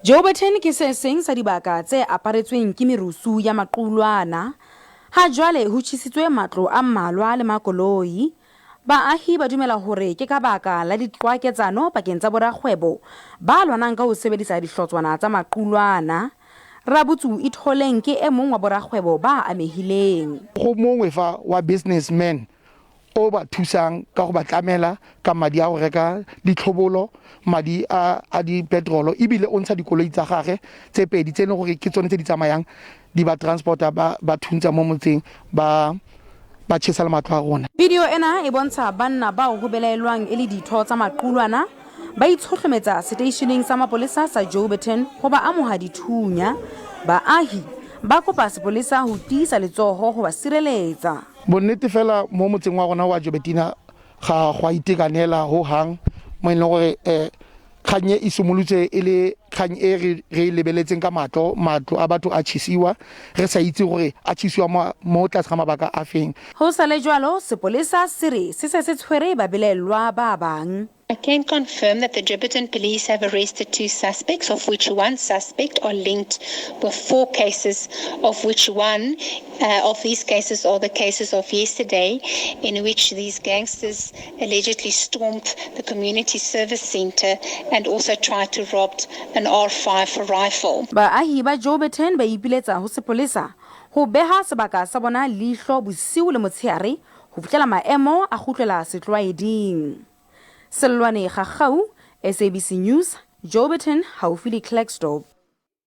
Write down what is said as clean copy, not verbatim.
Jouberton ke se seng sa dibaka tse aparetsweng ke merusu ya maqulwana. Ha jwale ho tjhesitswe matlo a mmalwa le makoloi. Baahi ba dumela hore ke ka baka la diqwaketsano pakeng tsa borakgwebo ba lwanang ka ho sebedisa dihlotshwana tsa maqulwana. Rabutsu Itholeng ke e mong wa borakgwebo ba amehileng. Go mongwe fa wa businessman o ba thusang ka go ba tlamela ka madi a go reka ditlhobolo, madi a a dipetrolo, ebile o ntsha dikoloi tsa gage tse pedi tse e leng gore ke tsone tse di tsamayang di ba transporta ba ba thuntsa mo motseng ba ba chesa le matlo a rona. Video ena e bontsha banna bao ho belaelwang e le ditho tsa maqulwana ba itshohlometsa seteisheneng sa mapolesa sa Jouberton ho ba amoha dithunya. Baahi ba kopa sepolesa ho tiisa letsoho ho ba sireletsa. Bonnete fela mo motseng wa rona wa Joubertina ga go a itekanela ho hang mo e leng gore um kgang e e simolotse e le kgang e re re e lebeletseng ka matlo matlo a batho a tšhisiwa re sa itse gore a tšhisiwa mo mo tlase ga mabaka a feng. Ho sa le jwalo, sepolesa se re se se se tshwere babelaellwa ba bang. I can confirm that the Jouberton police have arrested two suspects, of which one suspect are linked with four cases, of which one uh, of these cases are the cases of yesterday, in which these gangsters allegedly stormed the community service center and also tried to rob an R5 rifle. Baahi ba Jouberton ba ipiletsa ho sepolesa ho beha sebaka sa bona leihlo bosiu le motsheare ho fihlela maemo a kgutlela setlwaeding. Sellwane Gagau, SABC News, Jouberton, haufi le Klerksdorp.